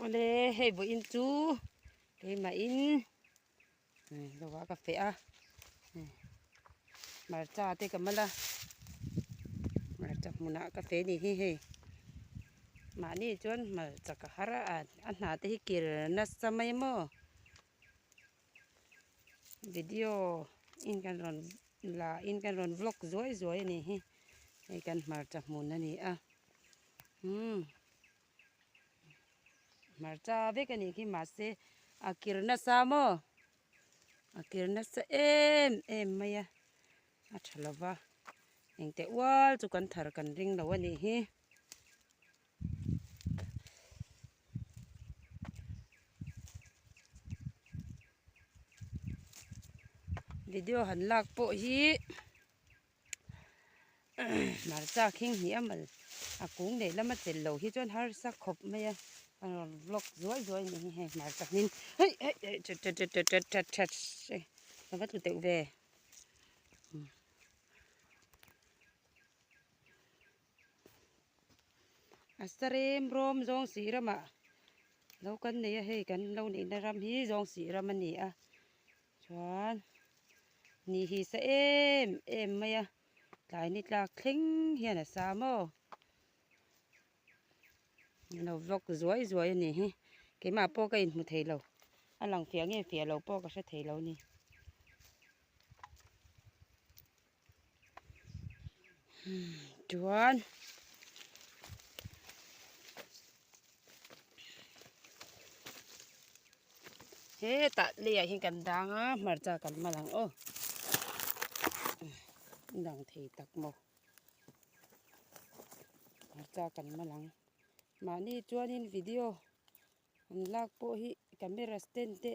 Awle hei vawiin chu keimahin lo ah ka feh a hmarcha te ka mal a hmarcha hmunah ka feh anih hi hei mahni chuan hmarcha ka har a a hna te hi kir nasa mai maw video in kan rawn la in kan rawn vlog zuai zuai anih hi hei kan hmarcha hmun a ni a umm. Hmarcha vek a nih khi mahse a kir nasa maw a kir nasa em em mai a a tha lo va engteh ual chu kan thar kan ring lo a nih hi. Video han lak pawh hi. Hmarcha khing hnih a mal a kung leh lama chelh loh hi chuan harsa khawp mai a a rawn vlog zuai zuai a nih hi hei hmarcha hmin hei hei hei that that that that that that hei ka va tlu teuh ve a sarem rawm zawng sih ramah lo kan nei a hei kan lo neihna ram hi zawng sih ram a ni a. Chuan ni hi sa em em mai a tlai ni tlak thleng hian a sa maw lo vlog zuai zuai a ni hi keimah pawh ka inhmu thei lo a lang fiah nge fiah lo pawh ka hre thei lo a ni chuan. Hetah leiah hian kan dang a hmarcha kan mal ang aw dang thei tak maw hmarcha kan mal ang mahni chuanin video an lak pawh hi camera stand te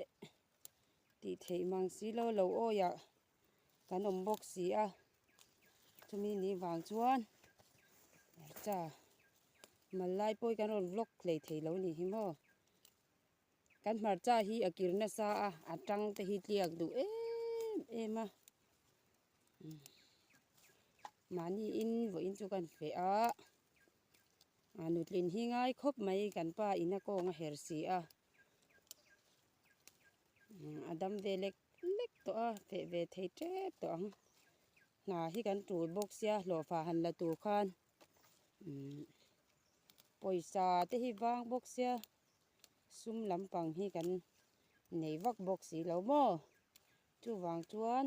tih theih mang si lo lo awiah kan awm bawk si a chumi ni vang chuan hmarcha mal lai pawh hi kan rawn vlog hlei thei lo a nih hi maw. Kan hmarcha hi a kir nasa a, a tang te hi tliak duh em em a. Mahni in vawiin chu kan feh a, a nutlin hi ngai khawp mai kan pa in a kawng a her si a. A dam ve lek lek tawh a, feh ve thei tep tawh ang. Hna hi kan tul bawk sia hlawhfa han la tur khan pawisa te hi vang bawk sia. Sum lampang hi kan nei vak bawk si lo maw? Chuvang chuan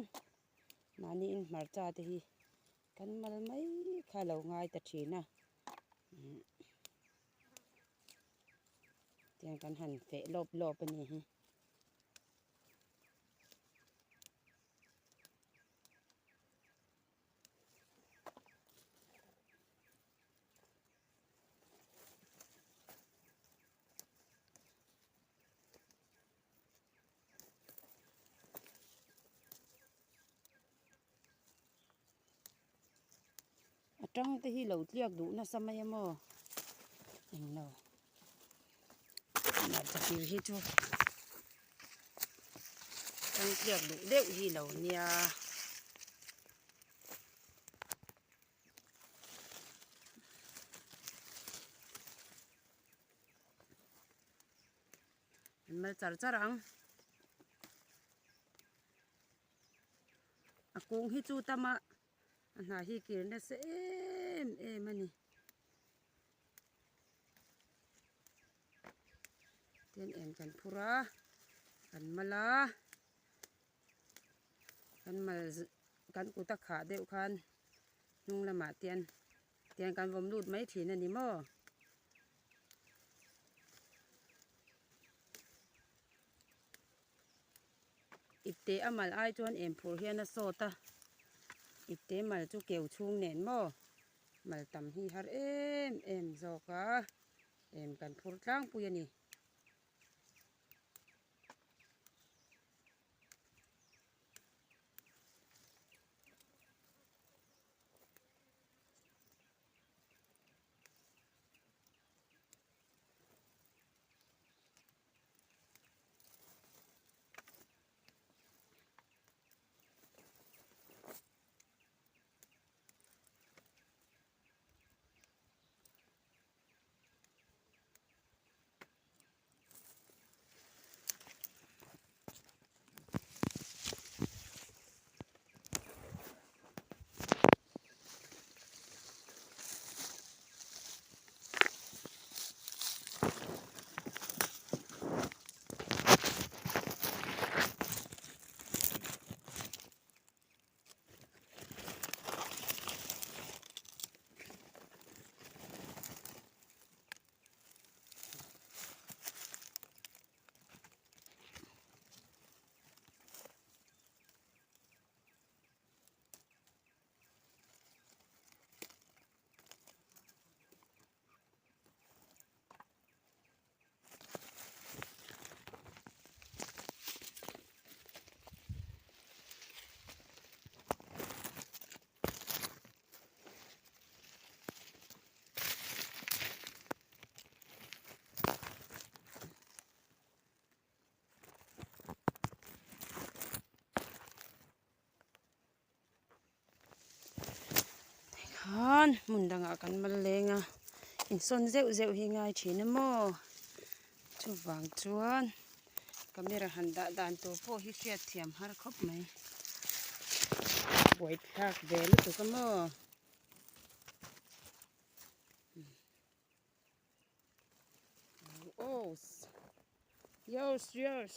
mahni in hmarcha te hi kan mal mai kha lo ngai ta thin a. Tiang kan han feh lawp lawp a ni hi. A tang te hi lo tliak duh nasa mai a maw englo hmarcha kir hi chu tang tliak duh deuh hi lo nia. An mal char char ang. A kung hi chu tama a hna hi kir nasa em em a ni. Tin eng kan phur a kan mal a kan mal kan kut a khah deuh khan hnung lamah te tian kan vawm lut mai thin a ni maw. Ipte a mal ai chuan em phur hian a sawt a ipte mal chu keu chhung nen maw mal tam hi har em em zawk a em kan phur tlangpui a ni. chuan hmun dangah kan mal leng a insawn zeuh zeuh hi ngai thin a maw chuvang chuan camera han dah dan tur pawh hi hriat thiam har khawp mai buaithlak ve lutuk a maw. Yes, yes, yes.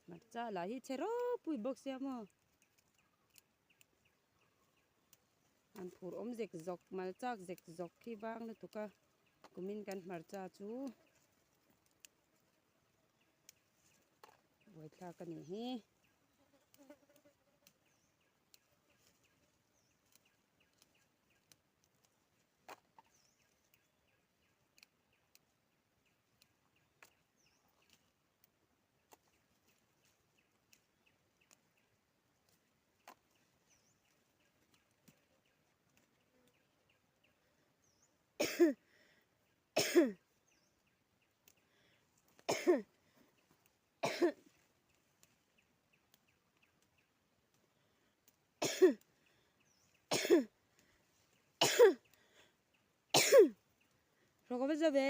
Hmarcha lah hi chhe ropui bawk sia maw. An phur awm zek zawk mal chak zek zawk khi vang lutuk a kumin kan hmarcha chu buaithlak a nih hi. Thawk a va za ve.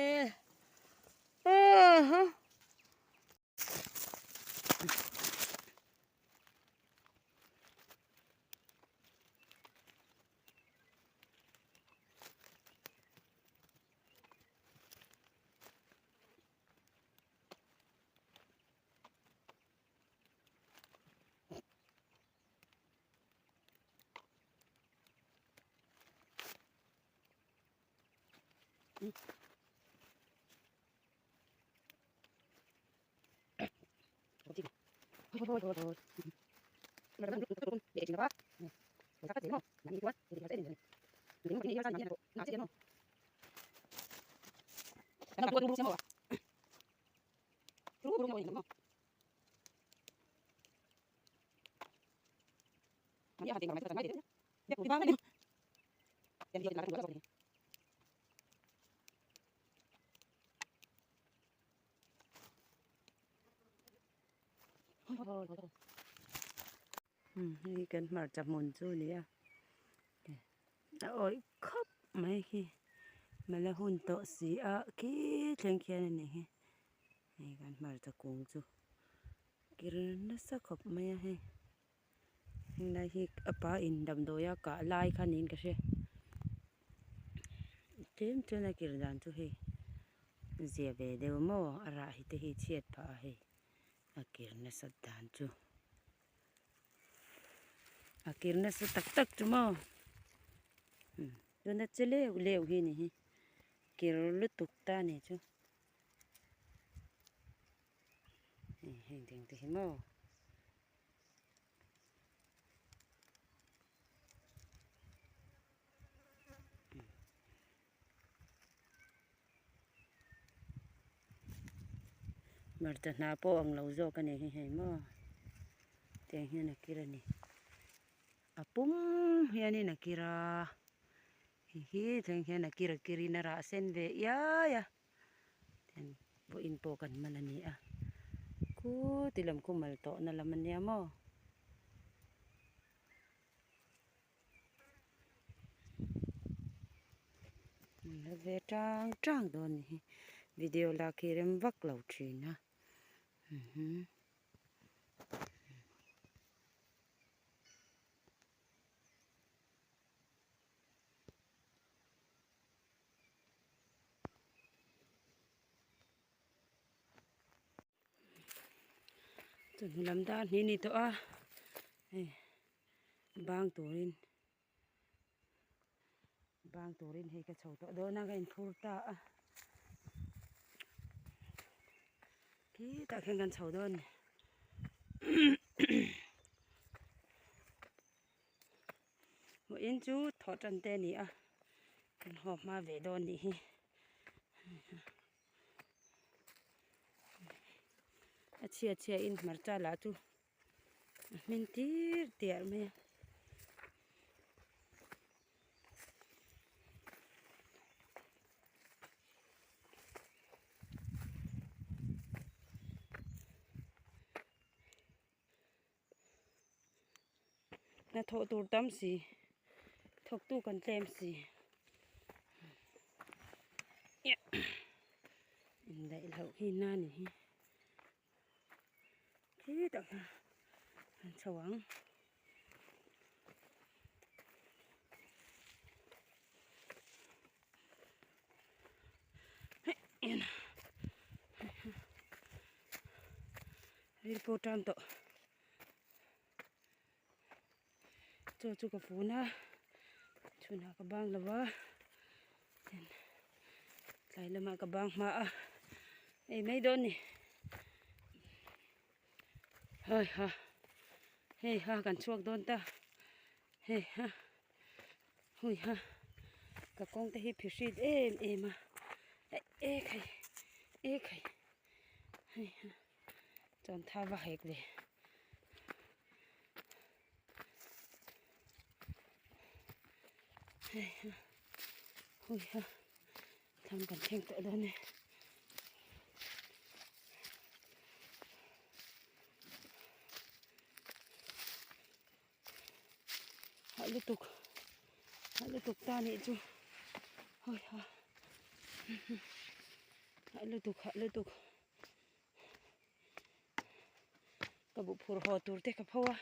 Hei kan hmarcha hmun chu a ni a a awih khawp mai khi mala hun tawh si a khi thleng khian a ni hi hei kan hmarcha kung chu kir nasa khawp mai a hei. Henglai hi a pa in damdawi a kah lai kha niin ka hria tlem chuan a kir dan chu hei zia ve deuh maw a rah hi te hi chhiat phah a hei a kir nasat dan chu a kir nasa tak tak chu maw tuna che leuh leuh hi ni hi kir lutuk ta a ni chu. Hei heng ding te hi maw. Hmarcha hna pawh ang lo zawk a ni hi hei maw tiang hian a kir a ni a pum hianin a kir a hei hi thleng hian a kir a kirin a rah sen ve iai a. Tian vawiin pawh kan man a ni a khuti lam khu mal tawhna lam a nia maw. La ve tang tang dawn a ni hi video lak hi rem vak lo thin a. Chawhnu lam dar hnih a ni tawh a hei bang turin bang turin hei ka chho tawh dawn a ka inphur ta a khitah khian kan chho dawn a ni. Vawiin chu thawh tan te a ni a kan haw hma ve dawn nih hi. A chhia chhia in hmarcha lah chu a hmin tir tiar mai a. Hnathawh tur tam si thawktu kan tlem si indaih loh hi na ni hi khitah khan an chho ang. Ril pawh tan tawh chaw chu ka fun a chhunah ka bang lo va tlai lamah ka bang hma a ei mai dawn ni hai ha hei ha kan chhuak dawn ta hei ha. Hui ha ka kawng te hi phihrit em em a e khai e khai hei ha chuan tha va hek ve hei ha hui ha thlam kan thleng tawh dawn e. Hah lutuk hah lutuk ta nih chu hawi ha hah lutuk hah lutuk ka buh phur haw tur te ka pho a.